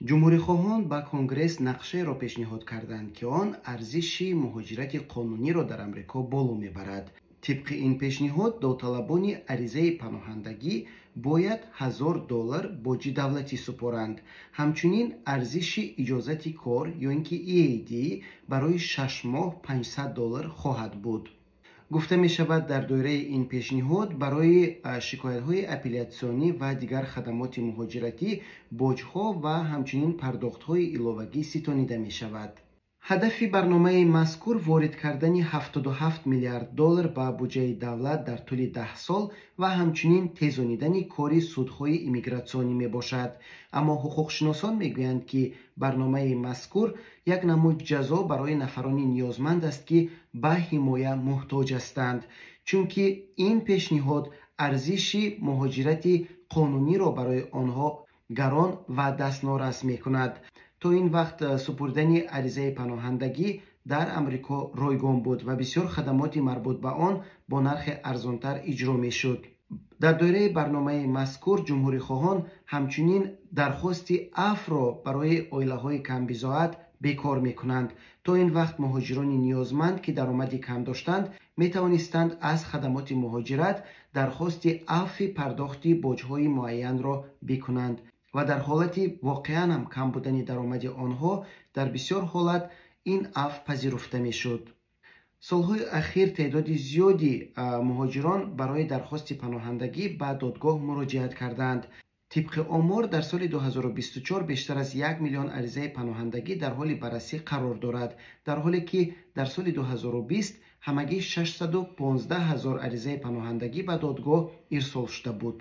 Ҷумҳурихоҳон ба Конгресс нақшаеро пешниҳод карданд, ки он арзиши муҳоҷирати қонуниро дар Амрико боло мебарад. Тибқи ин пешниҳод, довталабони аризаи паноҳандагӣ бояд 1000 доллар боҷи давлатӣ супоранд. Ҳамчунин арзиши иҷозати кор ё ин ки EAD барои 6 моҳ 500 доллар хоҳад буд. Гуфта мешавад, дар доираи ин пешниҳод барои шикоятҳои апеллятсионӣ ва дигар хадамоти муҳоҷиратӣ боҷҳо ва ҳамчунин пардохтҳои иловагӣ ситонида мешавад. Ҳадафи барномаи мазкур ворид кардани 77 миллиард доллар ба буҷаи давлат дар тӯли 10 сол ва ҳамчунин тезонидани кори судҳои иммигратсионӣ мебошад. Аммо ҳуқуқшиносон мегӯянд, ки барномаи мазкур як намуд ҷазо барои нафарони ниёзманд аст, ки ба ҳимоя муҳтоҷ ҳастанд, чунки ин пешниҳод арзиши муҳоҷирати қонуниро барои онҳо гарон ва дастнорас мекунад. То ин вақт супурдани аризаи паноҳандагӣ дар Амрико ройгон буд ва бисёр хадамоти марбут ба он бо нархи арзонтар иҷро мешуд. Дар доираи барномаи мазкур ҷумҳурихоҳон ҳамчунин дархости афвро барои оилаҳои камбизоат бекор мекунанд. То ин вақт муҳоҷирони ниёзманд, ки даромади кам доштанд, метавонистанд аз хадамоти муҳоҷират дархости афви пардохти боҷҳои муайянро бикунанд ва дар ҳолати воқеан ҳам кам будани даромади онҳо дар бисёр ҳолат ин афв пазируфта мешуд. Солҳои ахир теъдоди зиёди муҳоҷирон барои дархости паноҳандагӣ ба додгоҳ муроҷиат карданд. Тибқи омор, дар соли 2024 бештар аз 1 миллион аризаи паноҳандагӣ дар ҳоли баррасӣ қарор дорад, дар ҳоле ки дар соли 2020 ҳамагӣ 615 ҳазор аризаи паноҳандагӣ ба додгоҳ ирсол шуда буд.